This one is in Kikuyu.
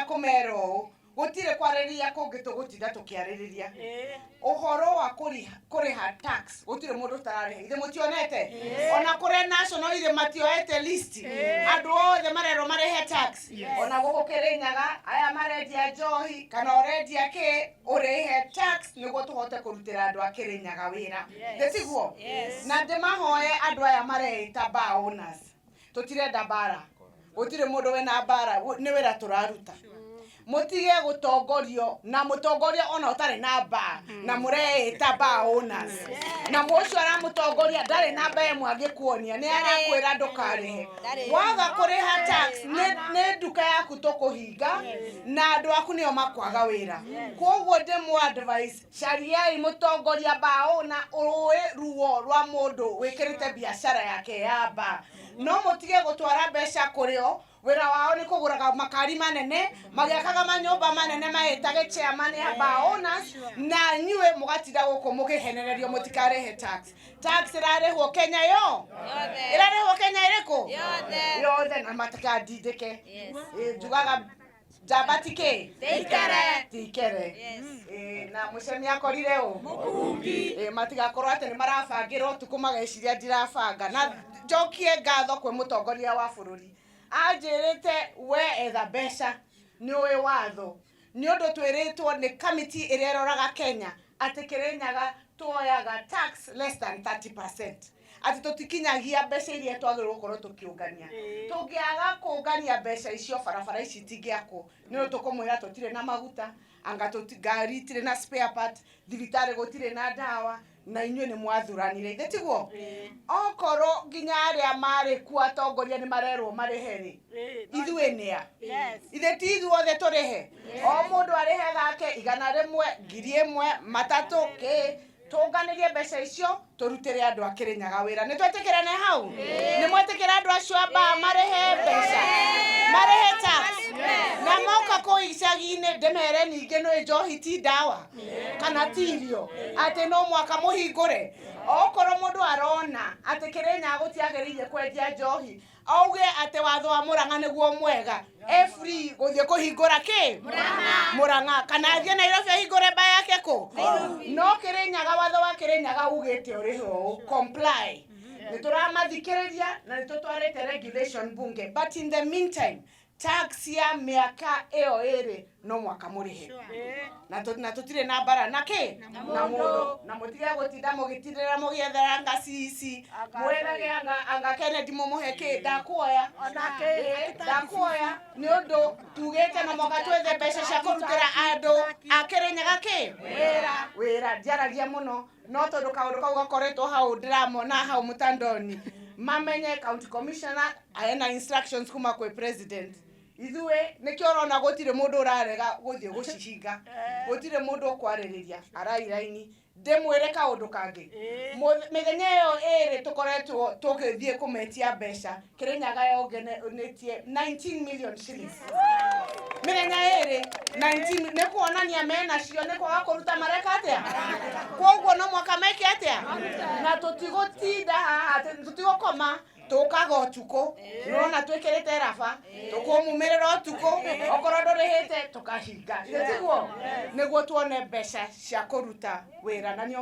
Kũmera ũũ, gũtirĩ kwarĩrĩria kũngĩ tũgũtinda tũkĩarĩrĩria ũhoro wa kũrĩha tax. Gũtirĩ mũndũ ũtararĩha. Ithe mũtionete ona kũrĩa national ithe matioete list, andũ othe marerwo marĩhe tax. Ona gũkũ Kĩrĩnyaga, aya marendia njohi kana ũrendia kĩ, ũrĩhe tax nĩguo tũhote kũrutĩra andũ a Kĩrĩnyaga wĩra. Thĩ tiguo? Na ndĩmahoe andũ aya mareita bar owners, tũtirenda mbara, gũtirĩ mũndũ wĩna mbara, nĩ wĩra tũraruta. Mũtige gũtongorio na mũtongoria ona ũtarĩ na bar na mũreĩta bar owners, na mũcio aramũtongoria ndarĩ namba ĩmwe angĩkuonia, nĩ arakwĩra ndũkarĩhe. Waga kũrĩha tax, nĩ nduka yaku tũkũhinga na andũ aku nĩo makwaga wĩra. Koguo ndĩmũ advice, cariai mũtongoria bar na ũĩ ruo rwa mũndũ wĩkĩrĩte biacara yake ya bar. No mũtige gũtwara mbeca kũrĩo. Wĩra wao nĩ kũgũraga makari manene, magĩakaga manyũmba manene, maĩtage chairman ya bar owners, na inyuĩ mũgatinda gũkũ mũkĩhenererio mũtikarehe tax. Tax ĩrarĩhwo Kenya yo, ĩrarĩhwo Kenya ĩrĩkũ? Yothe. Yothe, na matikandindĩke. Ĩ, njugaga njamba ti kĩ? Tikere. Tikere. Ĩ, na mũcemi akorire ũ? Ĩ, matigakorwo atĩ nĩ marabangĩra ũtukũ mageciria ndirabanga. Na njokie ngatho kwĩ mũtongoria wa bũrũri, anjĩrĩte we etha mbeca nĩ ũĩ watho, nĩ ũndũ twĩrĩtwo nĩ kamiti ĩrĩa ĩroraga Kenya atĩ Kĩrĩnyaga tuoyaga tax less than 30%, atĩ tũtikinyagia mbeca iria twagĩrĩirwo gũkorwo tũkĩũngania. Tũngĩaga kũngania mbeca icio, barabara ici itingĩakwo, nĩ ũndũ tũkũmwĩra tũtirĩ na maguta, anga ngari itirĩ na spare part, thibitarĩ gũtirĩ na ndawa, na inyuĩ nĩ mwathuranire. Ithe tiguo? Okorwo nginya arĩa marĩ kuo atongoria nĩ marerwo marĩhe rĩ, ithuĩ nĩa? Ithe ti ithuothe tũrĩhe? O mũndũ arĩhe gake, 100, 1000, matatũ kĩ, tũnganĩrie mbeca icio tũrutĩre andũ a Kĩrĩnyaga wĩra. Nĩ twetĩkĩrane hau? Nĩ mwetĩkĩra andũ acio amba marĩhe mbeca, marĩhe tax, na moka kũu icagi-inĩ ndĩmere ningĩ nĩ njohi ti ndawa kana ti irio, atĩ no mwaka mũhingũre. Okorwo mũndũ arona atĩ Kĩrĩnyaga gũtiagĩrĩire kwendia njohi, auge atĩ watho wa Mũrang'a nĩguo mwega, e free gũthiĩ kũhingũra kĩ Mũrang'a kana athiĩ Nairobi ahingũre mba yake kũ. No Kĩrĩnyaga, watho wa Kĩrĩnyaga ugĩte ũrĩhe ũũ, comply. Nĩ tũramathikĩrĩria na nĩ tũtwarĩte regulation bunge, but in the meantime, tax ya mĩaka ĩyo ĩrĩ no mwaka mũrĩhe. Na tũtirĩ na mbara na kĩ na mũndũ, na mũtige gũtinda mũgĩtindĩra mũgĩethera anga cici, mwethage anga Kennedy mũmũhe kĩ. Ndakuoya. Ĩ, ndakuoya, nĩ ũndũ tugĩte no mwaka twethe mbeca cia kũrutĩra andũ a Kĩrĩnyaga kĩ wĩra. Ndiaragia mũno, no tondũ kaũndũ kau gakoretwo hau, ndĩramona hau mtandoni, mamenye county commissioner ena instructions kuma kwĩ president. Ithuĩ nĩkĩo ũrona gũtirĩ mũndũ ũrarega gũthiĩ gũcihinga, gũtirĩ mũndũ ũkwarĩrĩria arairaini. Ndĩmwĩre kaũndũ kangĩ. Mĩthenya ĩyo ĩrĩ tũkoretwo tũgĩthiĩ kũmetia mbeca, Kĩrĩnyaga yongenetie 19 million shillings mĩthenya ĩrĩ, 19. Nĩ kuonania menacio, nĩ kwaga kũruta mareka atĩa. Koguo no mwaka meke atĩa, na tũtigũtinda haha atĩ tũtigũkoma, tũkaga ũtukũ. Nĩũrona twĩkĩrĩte raba, tũkũmumĩrĩra ũtukũ. Okorwo ndũrĩhĩte, tũkahinga. Ithe tiguo? Nĩguo tuone mbeca cia kũruta wĩra na nĩo.